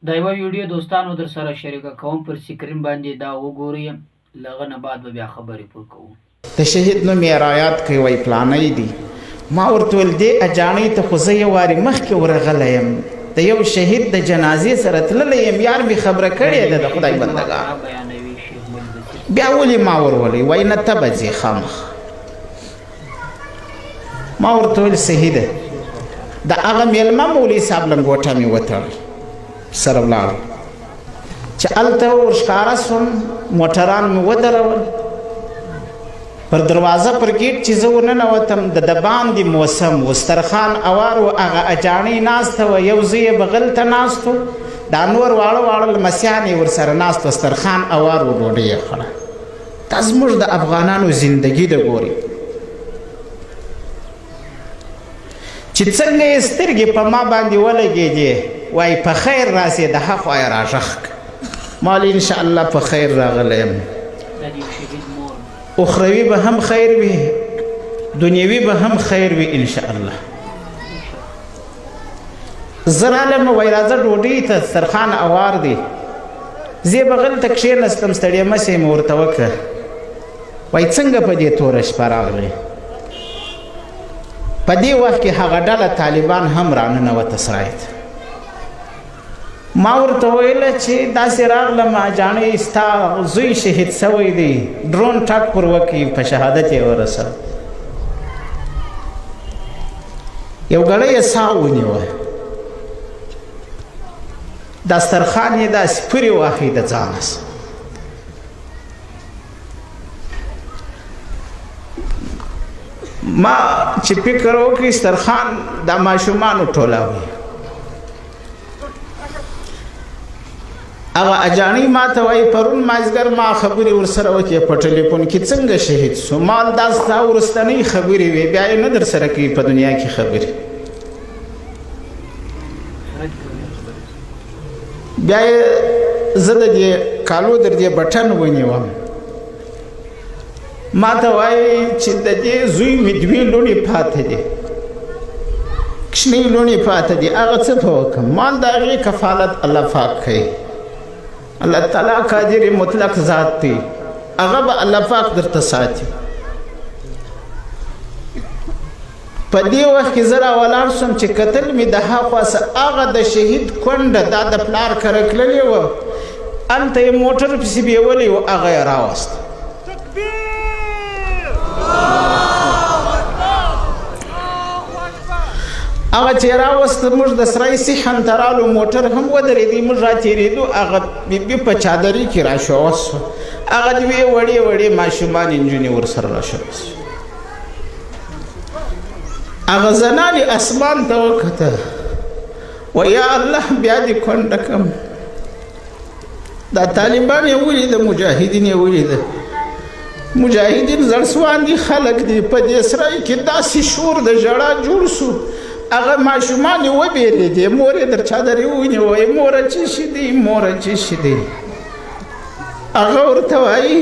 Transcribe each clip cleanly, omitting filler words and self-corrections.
دا یوه ویډیو دوستانو درسره شریکه کوم، پر سکرین باندې دا وګورئ، له هغه نه بعد به بیا خبرې پر کوو. د شهید نوم یې رایاد کړئ، وایي پلانی دی. ما ورته ویل دې اجاڼۍ ته خو زه یو وارې مخکې ورغلی یم، د یو شهید د جنازې سره تللی یم، یار مې خبره کړې ده د خدای بندګان. بیا ولې ما ورولئ؟ وایي نه ته به ځې خامخ. ما ورته ویل صحیح ده. د هغه مېلمه مولوي صاحب لنګوټه مې وتړل، سره ولاړو. چې هلته ورښکاره سوم، موټران مې ودرول، پر دروازه پر ګیټ چې زه ورننوتم، د دباندې موسم و، سترخان اوار و، هغه اجاڼۍ ناسته وه، یو زوی یې بغل ته ناست و، دا نور واړه واړه لمسیان یې ورسره ناست وه، سترخان اوار و، ډوډۍ یې خوړه. دا زموږ د افغانانو زندګي ده. ګورئ چې څنګه یې سترګې په ما باندې ولګېدې، وایي په خیر راسې، د هخوا یې راغږ کړ. ما ویل انشاءالله په خیر راغلی یم، اخروي به هم خیر وي، دنیوي به هم خیر وي انشاءالله. زه رالم، وایي راځه ډوډۍ ته، سترخان اوار دی. زه یې بغل ته کښېنستم، ستړې مسې مې ورته وکړه. وایي څنګه په دې توره شپه راغلې؟ په دې وخت کې هغه ډله طالبان هم راننوته سرای ته. ما ورته ویل چې داسې راغلم اجاڼۍ، ستا زوی شهید سوی دی، ډرون ټک پر وکړي، په شهادت یې ورسوه. یو ګړی یې ساه ونیوه، دسترخوان یې داسې پورې واخی د ځانه سه. ما چې فکر وکړي سترخوان د ماشومانو ټولاوي. هغه اجاڼۍ ما ته وایي پرون مازدیګر ما خبرې ورسره وکړې په ټلیفون کې، څنګه شهید سو؟ مال دا ستا وروستنۍ خبرې وې، بیا یې نه درسره کوي په دنیا کې خبرې. بیا یې زه د دې کالو در دې بټن ونیوم، ما ته وایي چې د دې زوی مې دوې لوڼې پاتې دي، کوچنۍ لوڼې پاتې دي، هغه څه په وکړم؟ مال د هغې کفالت الله پاک کوي، الله تعالی قادر مطلق ذات دی، هغه به الله پاک درته ساتي. په دې وخت کې زه راولاړ شوم، چې کتل مې د هاخوا څه هغه د شهید کونډه دا د پلار کره تللې وه، هلته یې موټر پسې بیولی و، هغه یې راوست. هغه چې راوست موږ د سرای صحن ته رالو، موټر هم ودرېدی، موږ را تېرېدو، هغه بیبي په چادري کې راشوه سوه، هغه دوې وړې وړې ماشومانې نجونې ورسره راشوه سوې. هغه زنانې اسمان ته وکتل، و یا الله بیا دې کونډه کړم. دا طالبان یې ولیده، مجاهدین یې ولیده، مجاهدین زړسوان دي خلک دي. په دې سرای کې داسې شور د ژړا جوړ سو، هغه ماشومان یې وبېرېدې، مور یې در چادري ونیوه، موره څه شي دی، موره څه شي دی؟ هغه ورته وایي،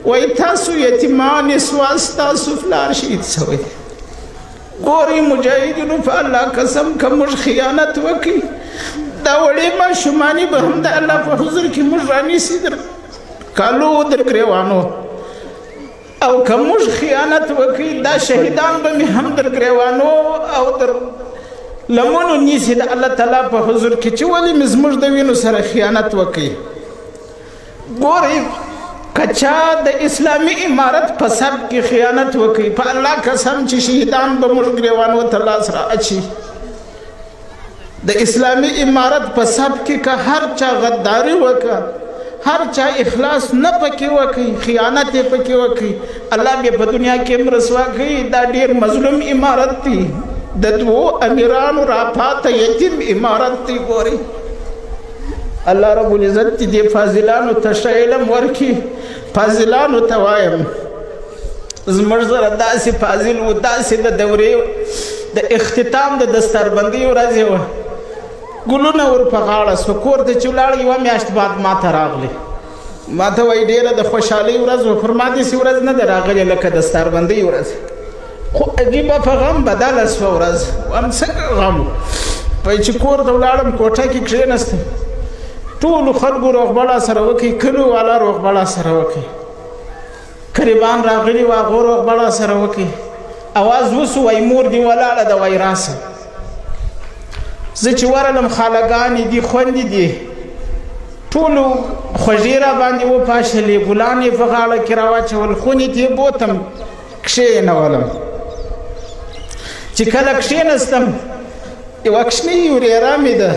وایي تاسو یتیمان یې سواست، ستاسو پلار شهید سوی دی. ګورئ مجاهدینو په الله قسم که موږ خیانت وکړي، دا وړې ماشومانې به هم د الله په حضور کې موږ رانیسي در کالو در ګریوانو، او که موږ خیانت وکړي دا شهیدان به مې هم در ګریوانو او در لمنو نیسي د الله تعالی په حضور کې، چې ولې مې زموږ د وینو سره خیانت وکړي. ګورئ که چا د اسلامي امارت په سب کې خیانت وکړي، په الله قسم چې شهیدان به موږ ګریوانو ته لاس را اچي. د اسلامي امارت په سب کې که هر چا غداري وکړه، هر چا اخلاص نه پکې وکړي، خیانت یې پکې وکړي، الله بیا په دنیا کې هم رسوا کوي. دا ډېر مظلوم امارت دی، د دوو امیرانو راپاته یتیم امارت دی. ګورئ الله رب العزت دې فاضلانو ته ښه علم ورکړي. فاضلانو ته وایم، زموږ سره داسې فاضل و، داسې د دورې د اختتام د دستاربندۍ ورځ وه، ګلونه ور په غاړه سوه. کور ته چې ولاړ، یوه میاشت بعد ما ته راغلی، ما ته وایي ډېره د خوشحالۍ ورځ وه، پر ما داسې ورځ نه ده راغلې لکه دستاربندۍ ورځ، خو عجیبه په غم بدله سوه ورځ. وم څنګه غم؟ وایي چې کور ته ولاړم، کوټه کې کښېناستم، ټولو خلکو روغبړ سره وکړي، کلو والا روغبړ سره وکړي، قریبان راغلي وه هغو روغبړ سره وکړي. اواز وسو، وایي مور دې ولاړه ده، وایي راسه. زه چې ورغلم خالهګانې دي، خوندې دي، ټولو خوږې را باندې وپاشلې، ګلان یې په غاړه کې راواچول، خونې ته یې بوتم، کښېنولم. چې کله کښېنستم یوه کوچنۍ ورېره مې ده،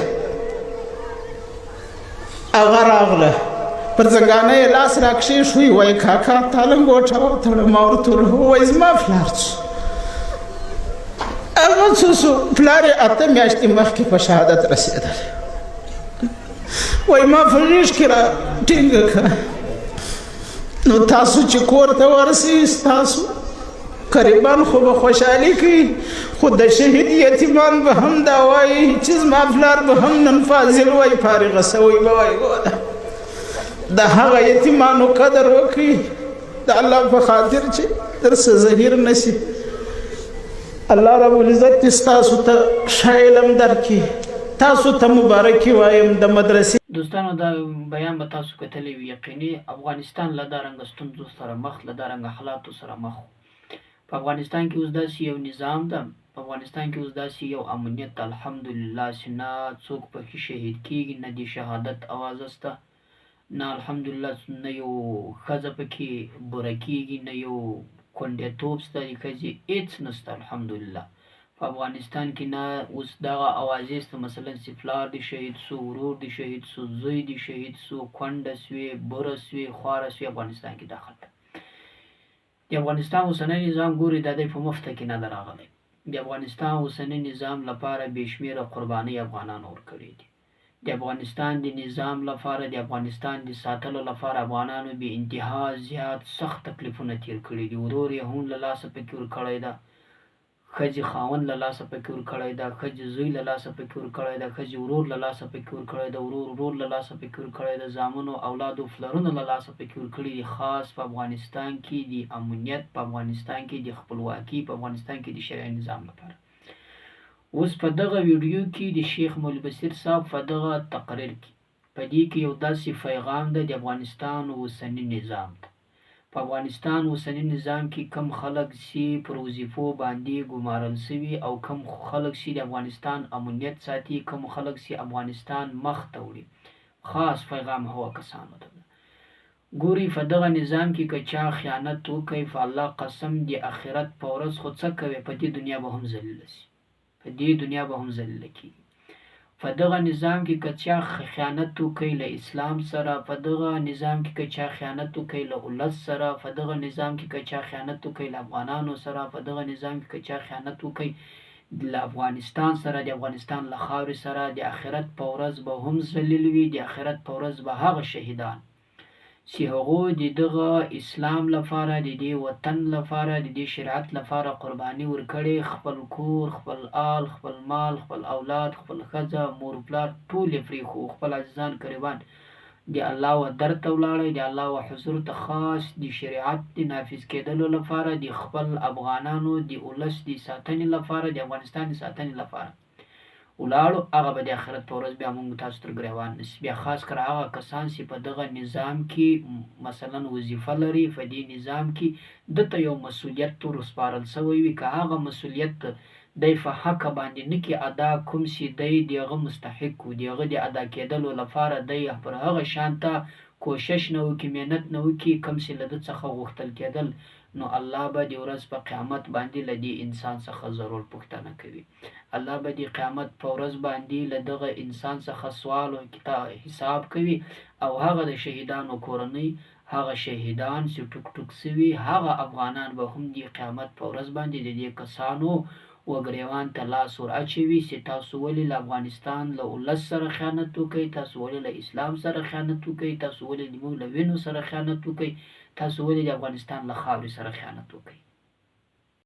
هغه راغله، پر ځنګانه یې لاس راکښېښوی، وایي کاکا تا لنګوټه وتړه. ما ورته وویل زما پلار څو؟ هغه څه سو؟ پلار یې 8 میاشتې مخکې په شهادت رسېدلی. وایي ما په غېږ کې را ټینګه کړه. نو تاسو چې کور ته ورسئ ستاسو قریبان خو به خوشحالي کوي، خو د شهید یتیمان به هم دا وایي چې زما پلار به هم نن فاضل وای، فارغه سوی به وای. ګوره د هغه یتیمانو قدر وکړي د الله په خاطر چې درڅه زهیر نه شي. الله رب العزت دې ستاسو ته ښه علم درکړي. تاسو ته مبارکي وایم د مدرسې. دوستانو دا بیان به تاسو کتلی وي، یقیني افغانستان له دا رنګه ستونزو سره مخ، له دا رنګه حالاتو سره مخ و. په افغانستان کې اوس داسې یو نظام ده، په افغانستان کې اوس داسې یو امنیت ده الحمدلله چې نه څوک پکې شهید کیږي، نه د شهادت اوازه شته، نه الحمدلله نه یو ښځه پکې بوره کیږي، نه یو کونډیتوب شته د ښځې، هیڅ نشته الحمدلله. په افغانستان کې نه اوس دغه اوازې شته مثلا چې پلار دې شهید سو، ورور دې شهید سو، زوی دې شهید سو، کونډه سوې، بوره سوې، خواره سوې، افغانستان کې دا ختم. د افغانستان اوسنی نظام ګوري دا دی په مفته کې نه ده راغلی. د افغانستان اوسني نظام لپاره بې شمېره قربانۍ افغانانو ورکړې دي. د افغانستان د نظام لپاره، د افغانستان د ساتلو لپاره افغانانو بې انتها زیات سخت تکلیفونه تېر کړي دي. ورور یې هم له لاسه پکې ورکړی ده، ښځې خاوند له لاسه پکې ورکړی ده، ښځې زوی له لاسه پکې ورکړی ده، ښځې ورور له لاسه پکې ورکړی ده، ورور ورور له لاسه پکې ورکړی ده، زامنو اولادو پلرونو له لاسه پکې ورکړي دي. خاص په افغانستان کې د امنیت، په افغانستان کې د خپلواکي، په افغانستان کې د شرعي نظام لپاره. اوس په دغه ویډیو کې د شیخ مولوي بصیر صاحب په دغه تقریر کې په دې کې یو داسې پیغام ده د افغانستان اوسني نظام ته. په افغانستان اوسني نظام کې کوم خلک چې پر وظیفو باندې ګمارل شوي او کوم خلک چې د افغانستان امنیت ساتي، کوم خلک چې افغانستان مخ ته وړي، خاص پیغام هغو کسانو ته ده. ګوري په دغه نظام کې که چا خیانت وکړي، په الله قسم د اخرت په ورځ خو څه کوي، په دې دنیا به هم ذلیله شي، په دې دنیا به هم ذلیله کیږي. په دغه نظام کې که چا خیانت وکړي له اسلام سره، په دغه نظام کې که چا خیانت وکړي له اولس سره، په دغه نظام کې که چا خیانت وکړي له افغانانو سره، په دغه نظام کې که چا خیانت وکړي له افغانستان سره، د افغانستان له خاورې سره، د اخرت په ورځ به هم ذلیل وي. د اخرت په ورځ به هغه شهیدان چې هغو د دغه اسلام لپاره، د دې وطن لپاره، د دې شریعت لپاره قرباني ورکړې، خپل کور، خپل آل، خپل مال، خپل اولاد، خپل ښځه، مور پلار ټول یې پرېښوو، خپل عزیزان قریبان د الله و در ته ولاړی، د الله و حضور ته خاص د شریعت د نافذ کېدلو لپاره، د خپل افغانانو د اولس د ساتنې لپاره، د افغانستان د ساتنې لپاره ولاړو، هغه به د آخرت په ورځ بیا مونږ تاسو تر ګریوان نسی. بیا خاص کر هغه کسان چې په دغه نظام کې مثلا وظیفه لري، په دې نظام کې ده ته یو مسؤلیت ورسپارل شوی وي، که هغه مسؤلیت دی په حق باندې نه کې ادا کوم چې دی د هغه مستحق و، د هغه د ادا کېدلو لپاره دی پر هغه شان ته کوشش نه وکړي، محنت نه وکړي کوم چې له ده څخه غوښتل کېدل، نو الله به د ورځ په قیامت باندې له دې انسان څخه ضرور پوښتنه کوي. الله به د قیامت په ورځ باندې له دغه انسان څخه سوال او حساب کوي. او هغه د شهیدانو کورنۍ، هغه شهیدان چې ټوک ټوک سوي، هغه افغانان به هم د قیامت په ورځ باندې د دې کسانو و ګریوان ته لاس ور اچوي چې تاسو ولې له افغانستان له اولس سره خیانت وکئ، تاسو ولې له اسلام سره خیانت وکئ، تاسو ولې زموږ له وینو سره خیانت وکئ، تاسو ولې د افغانستان له خاورې سره خیانت وکئ.